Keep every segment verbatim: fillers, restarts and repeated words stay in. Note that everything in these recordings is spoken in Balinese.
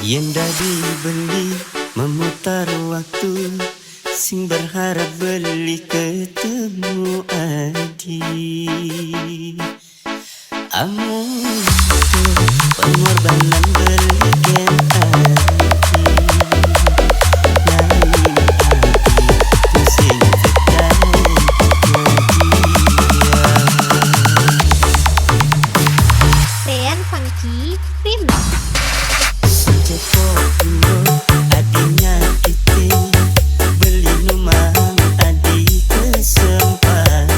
Yen dadi beli memutar waktu, sing berharap beli ketemu adi. Amun pengorbanan beli gen adi, nanging adi tu sing tekan. Rian Funky Remix. Sejak kau dulu adi nyakitin, beli numang adi kesempatan.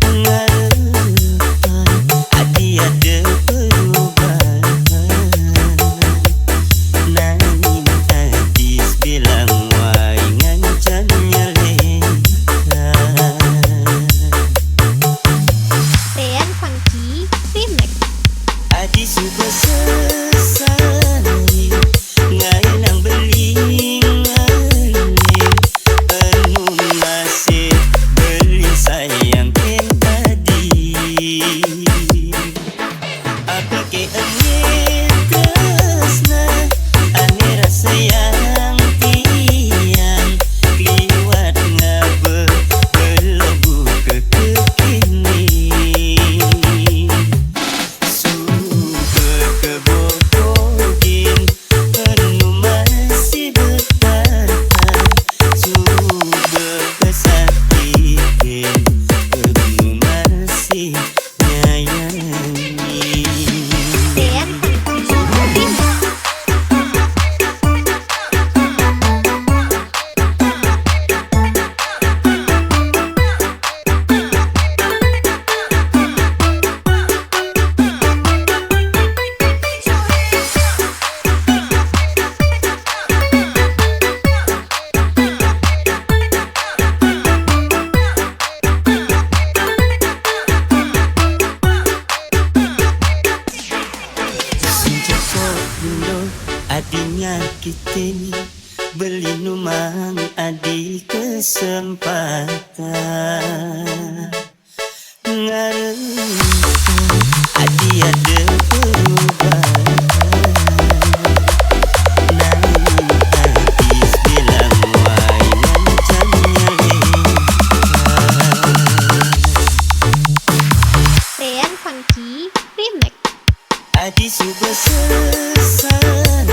Ngarepang adi ada perubahan. Nanging adi sebilang wai ngancan nyelehkan. Rian Funky Remix. Adi suba sesali, ngai nang beling ngalih, enu masih beling sayang ken adi. Apa ke enyih tresna, ane rasa yang tiang, kliwat ngaba belobu ke kekini. Suba kebokogin, enu masih betahan. Suba kesakitin, enu masih nyayangi. Rian Funky Remix. Sejak kau dulu adi nyakitin, beli numang adi kesempatan. Ngarepang adi ada perubahan. Nanging adi sebilang wai ngancan nyelehkan. Rian Funky Remix. Adi suba sesali,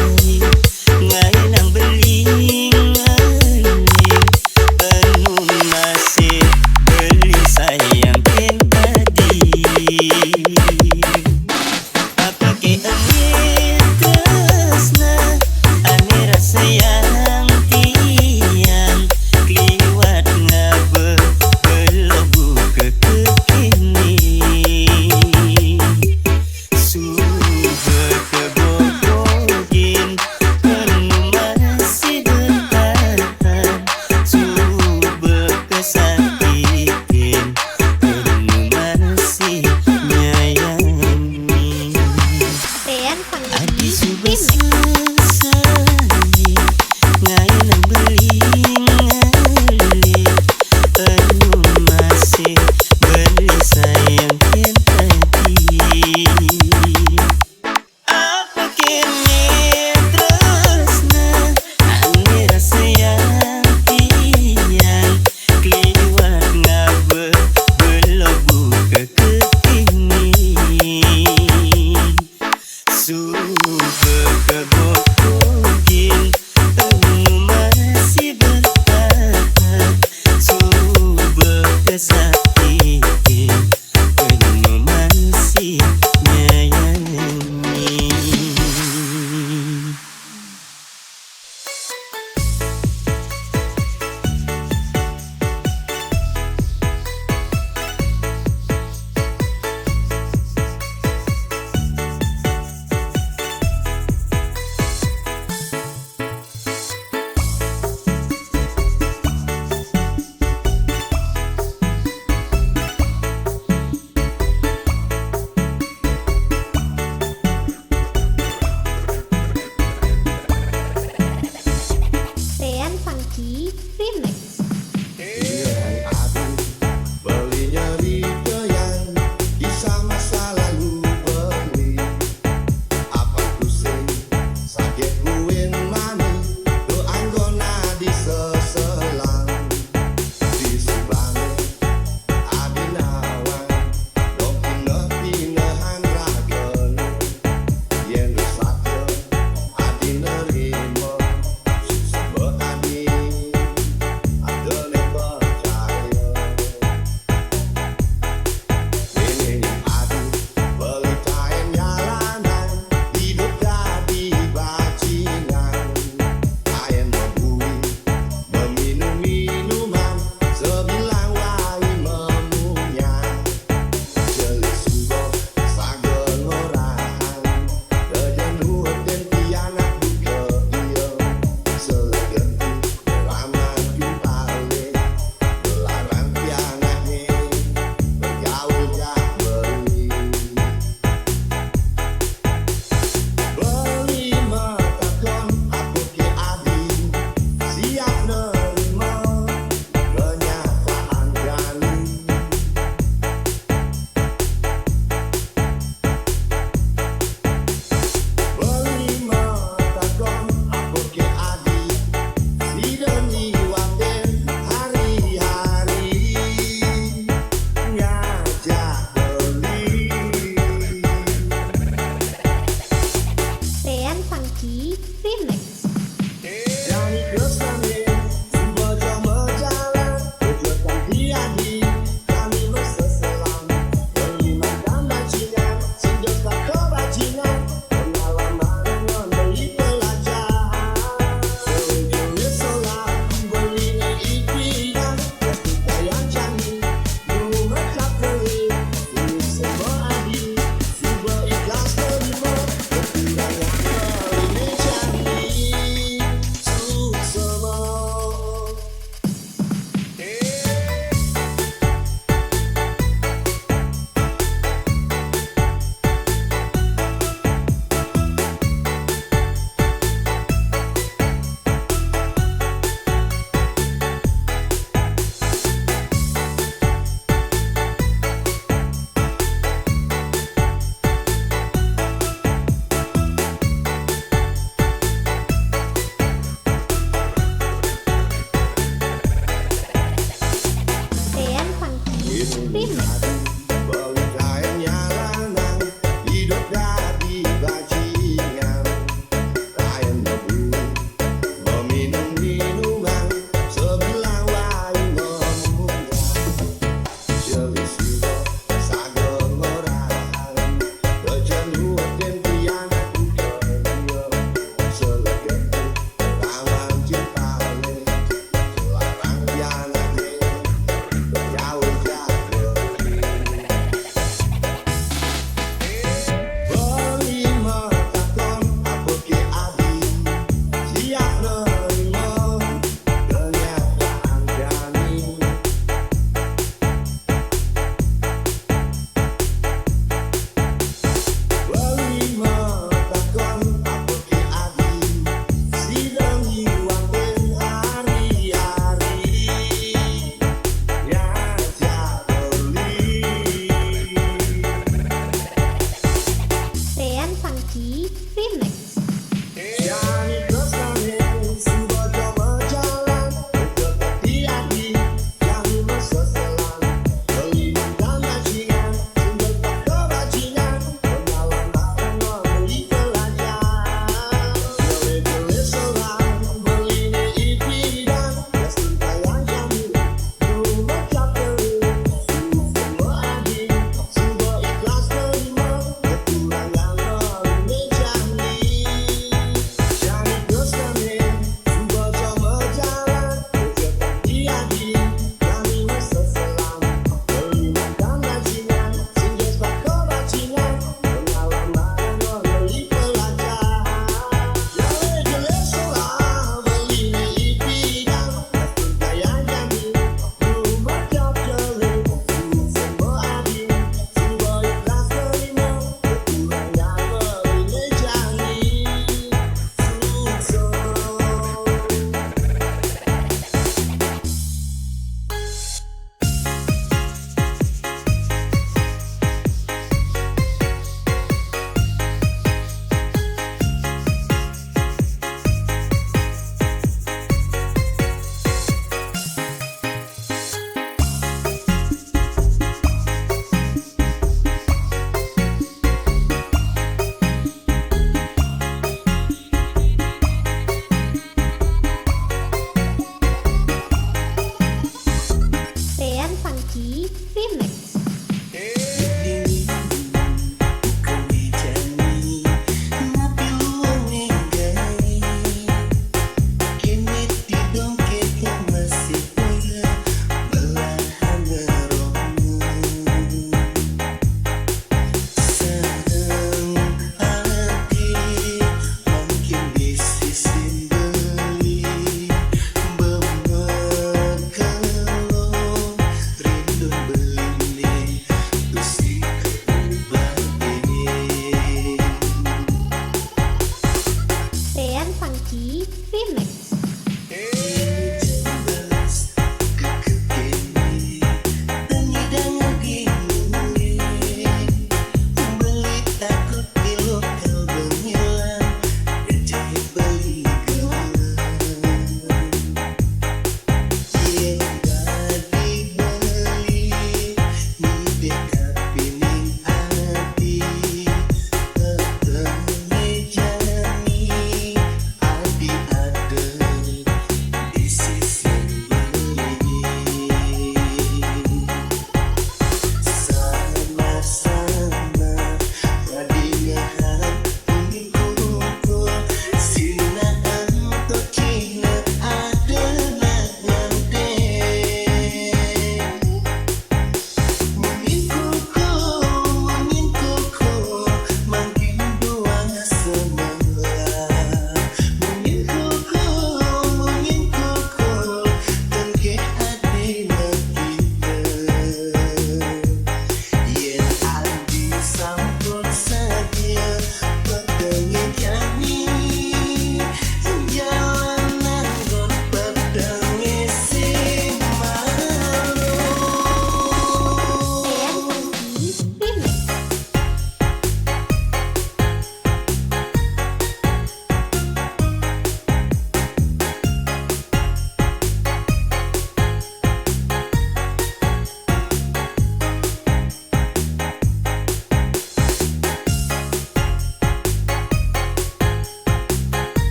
ngai nang beling ngalih, enu masih beling sayang ken adi. Apa ke enyih tresna, ane rasa yang tiang, kliwat ngaba belobu ke kekini. Suba kebokogin,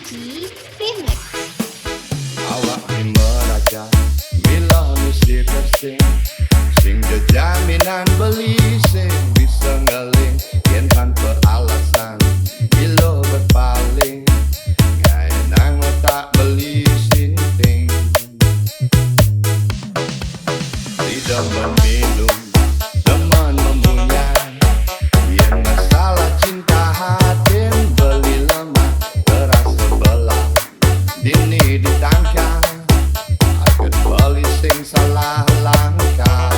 Remix. Awak ni meraja, milo misi kersing. Sing jejaminan beli, sing bisa ngeling. Yen tanpa alasan, milo berpaling. Ngai nang otak beli sinting. Tidak meminum, demen memunyai. Yen masalah cinta, hatin beli lemah, terasa belah. Dini ditangkang, akan beli sing salah langkah.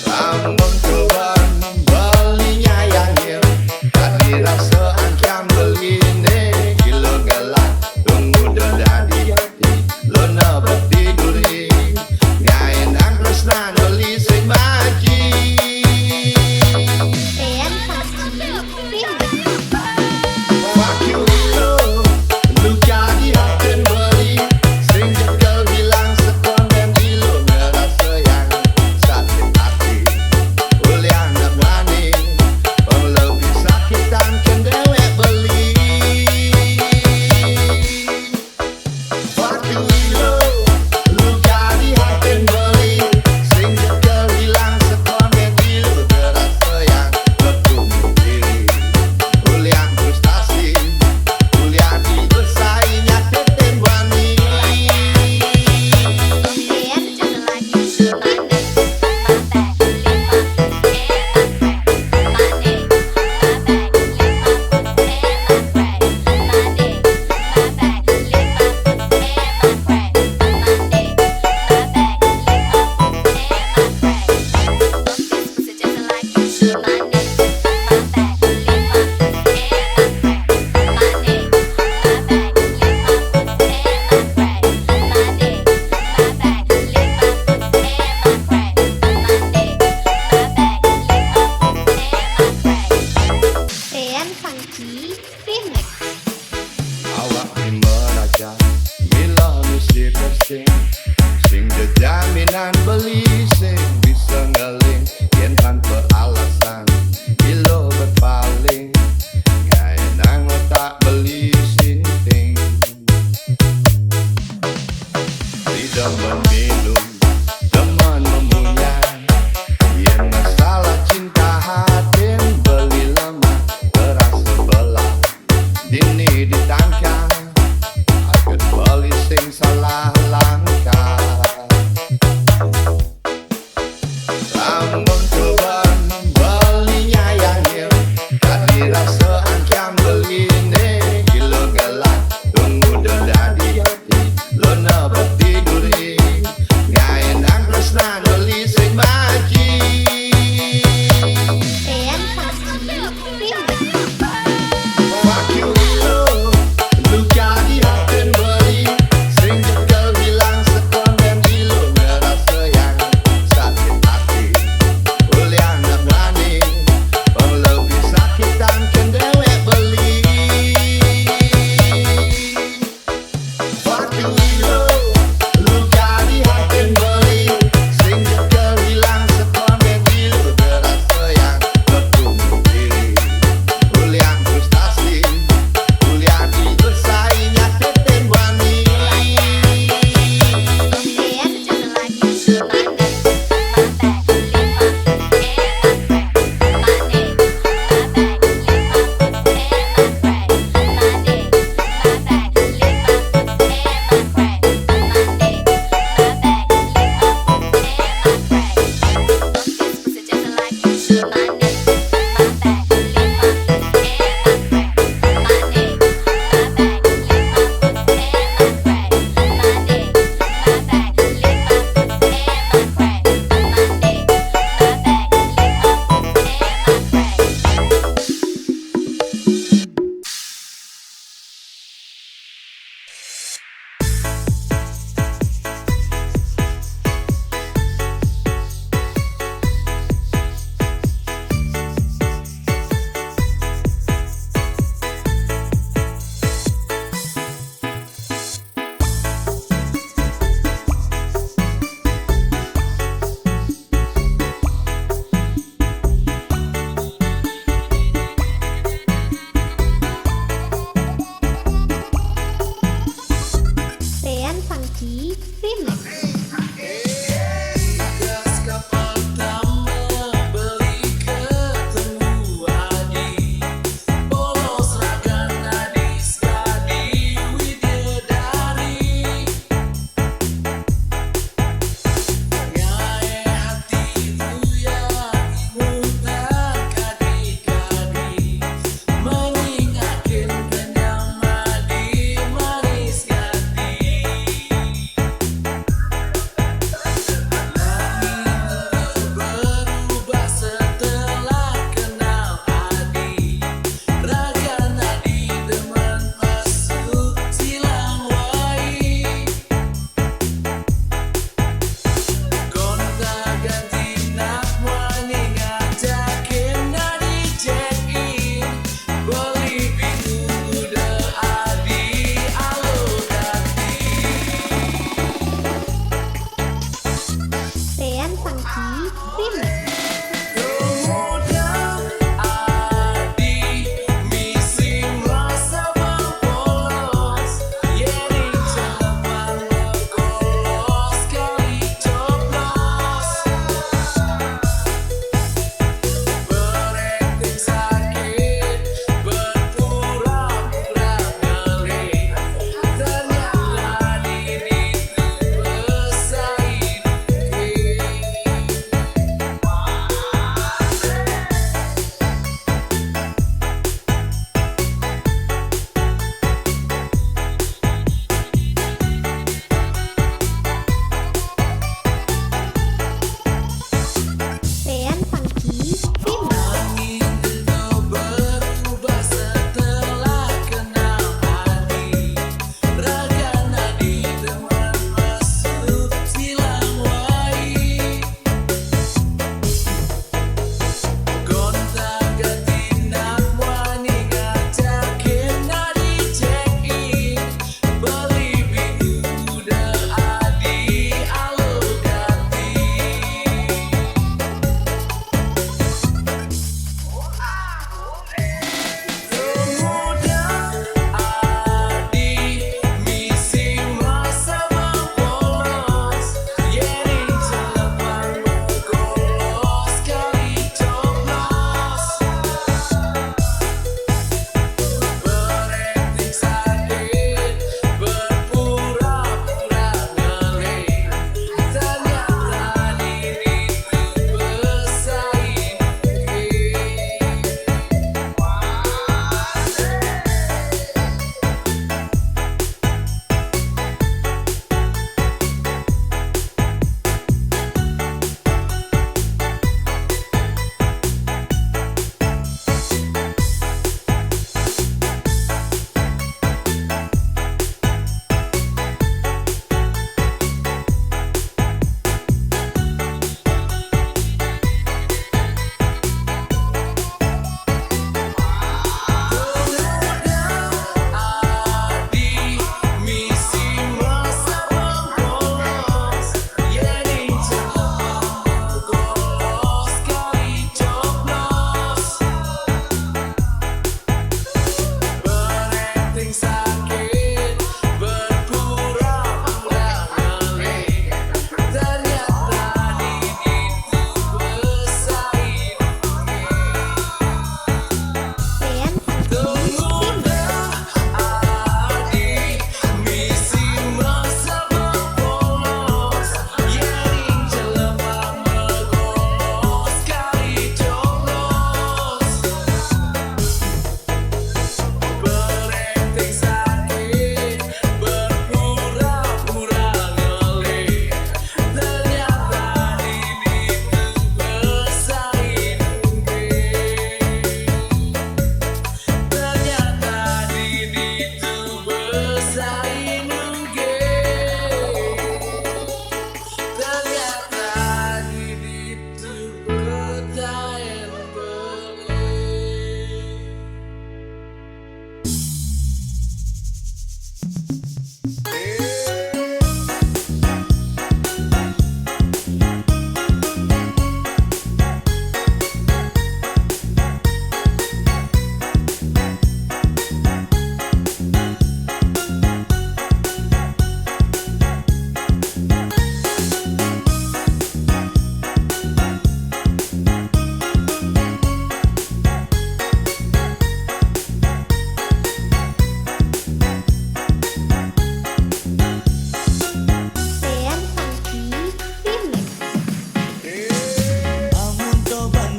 Lamun tuan beli nyayangin, tadi rasa angkian beli ne, gilo gelak, tunggu dadi hati, lo na beti duri, ngai nang tresna beli sing maji. Remix. Fuck you, ilo. Lu jadi agen beli. Sing jekel bilang sekonden, ilo ngerasa yang sakit hati. Ulian nak wani, wong lebih sakit tangken dewek beli. Waktu ilo, lu jadi hakim beli. Sing jekel bilang sekonden, ilo berasa yang betul diri. Ulian frustasi, ulian dibesain, nyakitin wani. Remix. Awak ni meraja, milo misi kersing. Sing jejaminan beli, sing bisa ngeling. Yen tanpa alasan,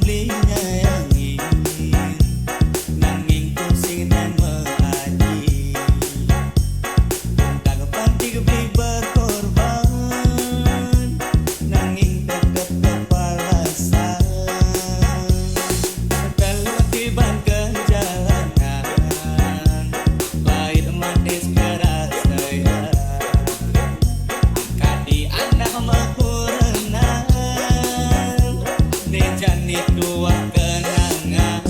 beli nyayangin, nanging ku sing tang meaji. Tungkak panti beli berkorban, nanging tetep kepalasan. Kalau tiban ke jalanan, pahit manis kerasa ya. Kadi anak makurenan, dejani tuah kenangan.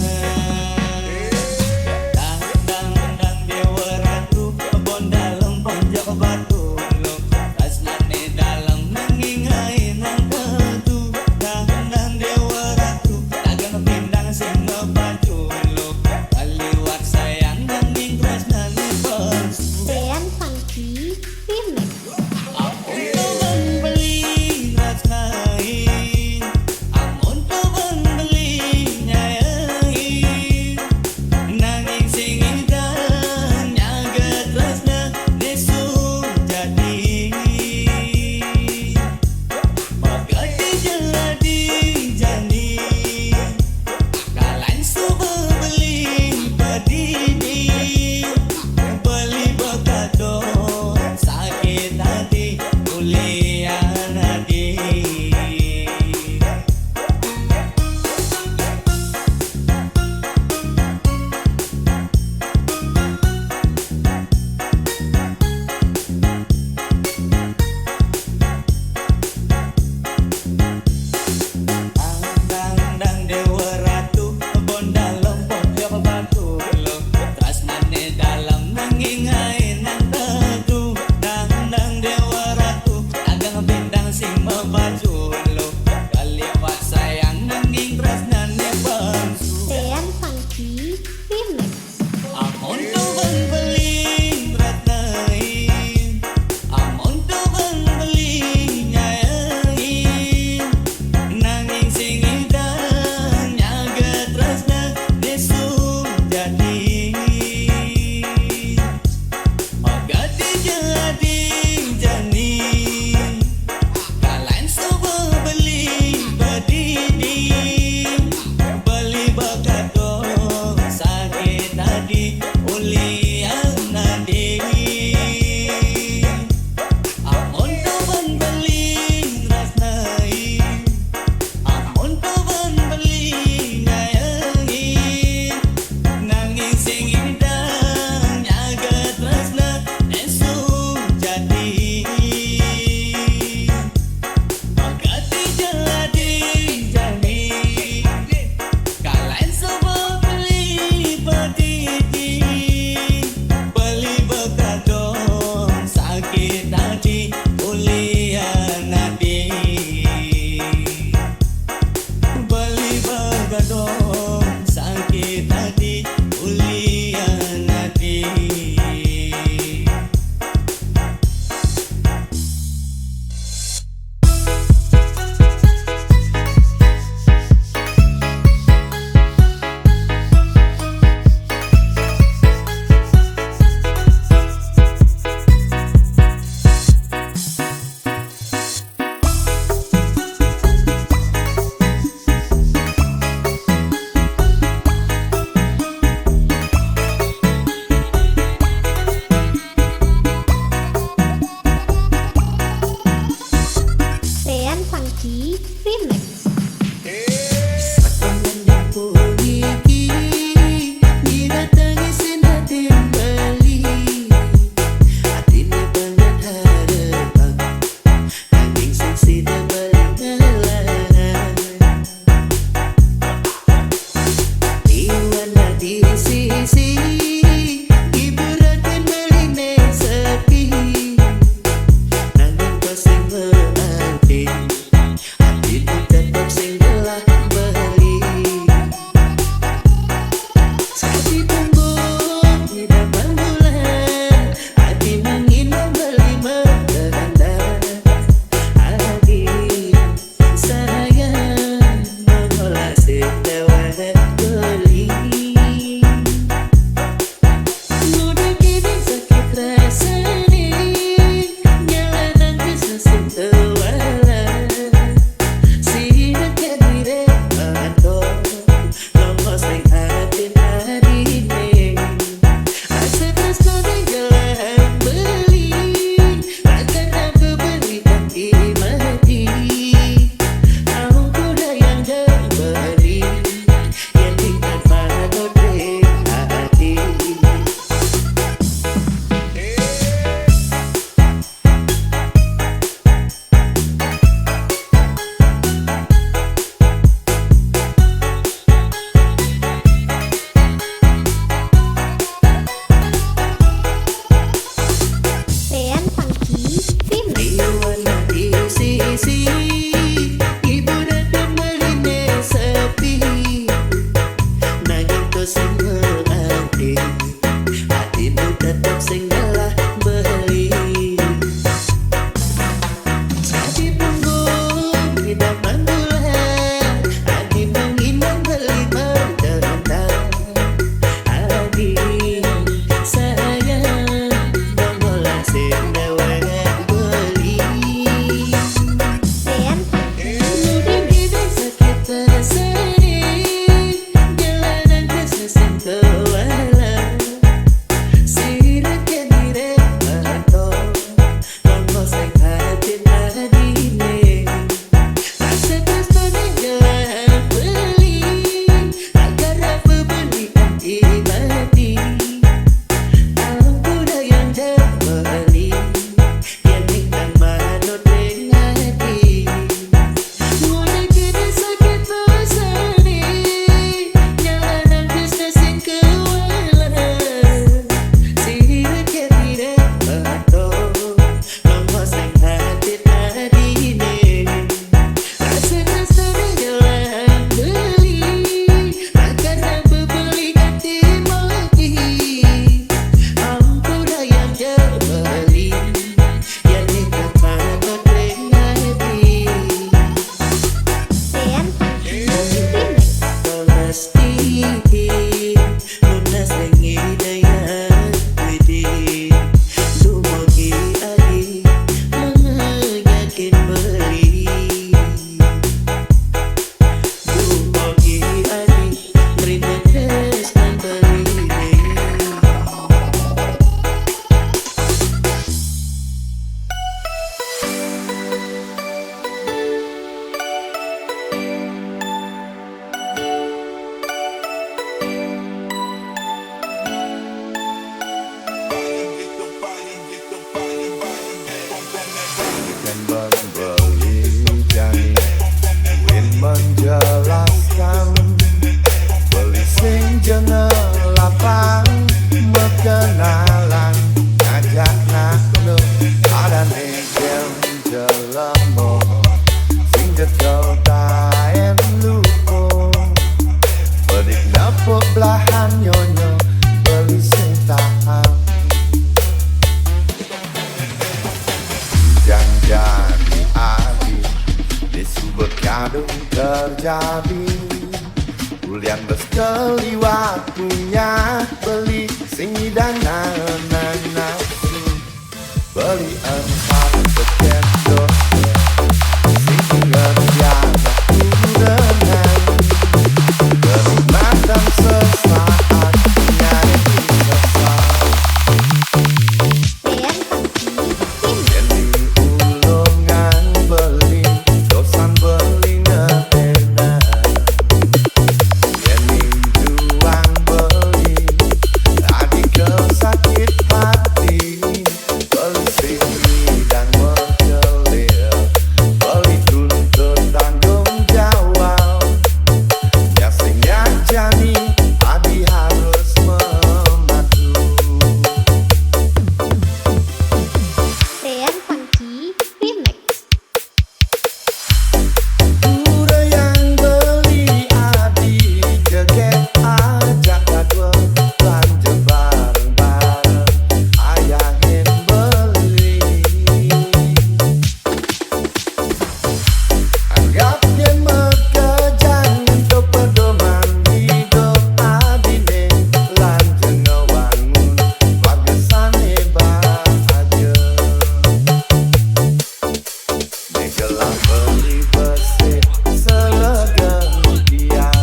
Tang, tang, tang, Dewa Ratu, bon dalem ponjok batu. Lo, tresnane dalem nanging ai nang tetu. Tang, tang, Dewa Ratu, dagang pindang sing mepaju. Lo, kaliwat sayang nanging tresnane palsu. Dean Funky Remix. Amun tuban beli ras lain, amun tuban beli nyayai, nanging sing idan nyaga tresna ne sujati. Pagati jeladi jani, kalain suba beli padidi, beli bekadon sakit hati ulian adi. Andang-andang Dewa Ratu, bon dalem ponjok batu. Lo, tresnane dalem nanging ai nang tetu. Dang-dang Dewa Ratu, dagang pindang sing mepaju. Lo, kaliwat sayang nanging tresnane palsu. Dean Funky Remix. Amun tuban beli ras lain, amun tuban beli nyayai, nanging sing idan nyaga tresna ne sujati. Pagati jeladi jani, kalain suba beli padidi, beli bekadon sakit hati ulian adi. Amun tuban beli ras lain, amun tuban beli nyayai, nanging sing idan nyaga tresna ne sujati. Pagati jeladi jani, kalain suba beli padidi, beli bekadon sakit hati ulian adi. Beli bekadon sakit hati ulian adi. Pok belahan nyonyo beli sing tahan. Janjani adi, di suba kadung terjadi. Ulian bes keliwat punya beli sing idang naenan nafsu. Beli empat seket dosa, sing inget ya kurangan. Kenikmatan sesaat, nyai sesal. Yen ulongan beli, dosan beli ngedenan. Yen juang beli, adi ke sakit hati. Beli sing idang mekelir, beli tuntut tanggung jawab. Nya sing nyajani, adi harus memadu. Rian Funky Remix. Urang beli adi jeget, ajak dadua belanja bareng-bareng, ayahin beli. Anggap yen makejang entuk pedoman hidup adine, lan jeneng wangun warga sane bahagia. Digelah beli besik selega mudian.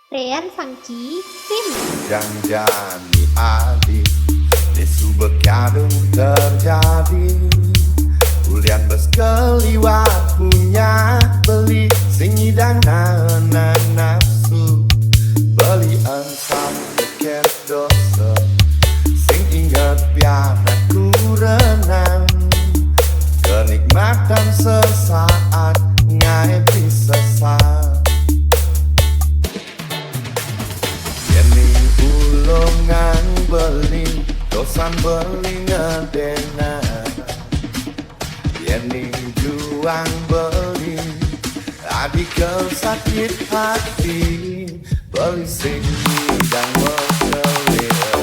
Rian Funky Remix. Janjani adi, di suba kadung terjadi. Ulian bes keliwat punya beli, sing idang naenan nafsu. Beli ensam seket dosa, sing inget pianak kurenan. Kenikmatan sesaat, ngae pisesal. Yen ulongan beli, dosan beli ngedenan. Yen juang beli, adi ke sakit hati. Beli sing idang mekelir,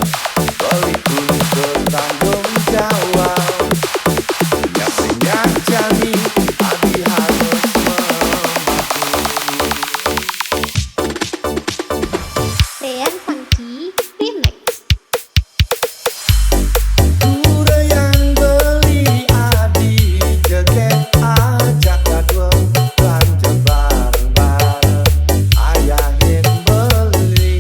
beli tuntut tanggung jawab. Nya sing nyajani, adi harus memadu. Rian Funky Remix. Urang beli adi jeget, ajak dadua belanja bareng-bareng, ayahin beli.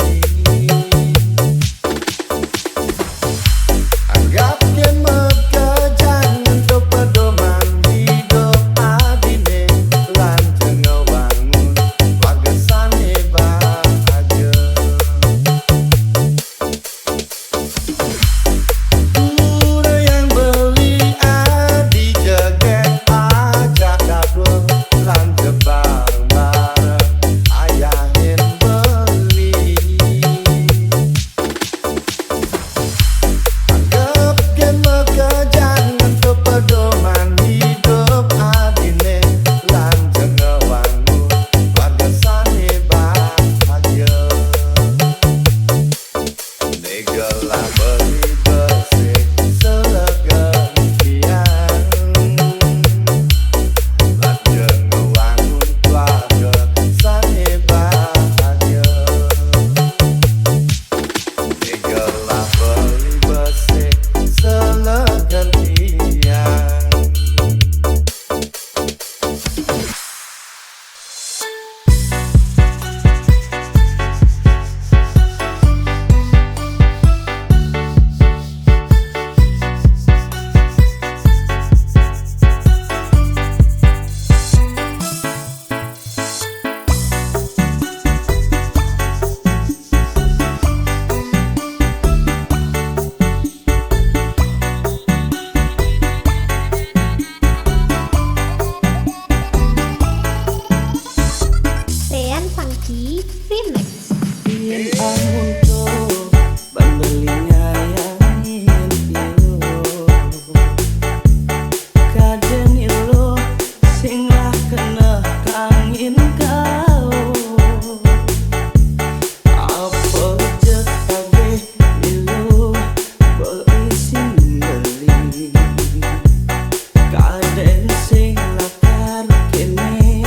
Dén sing lakar kéné,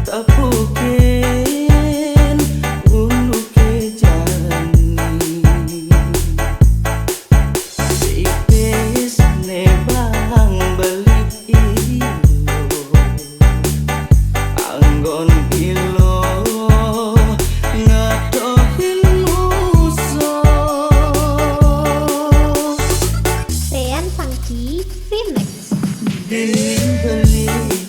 tepukin uluké jani. Tipisné bang belik ilo, anggon ilo ngadohin musuh. Rian Funky Remix. Ding belik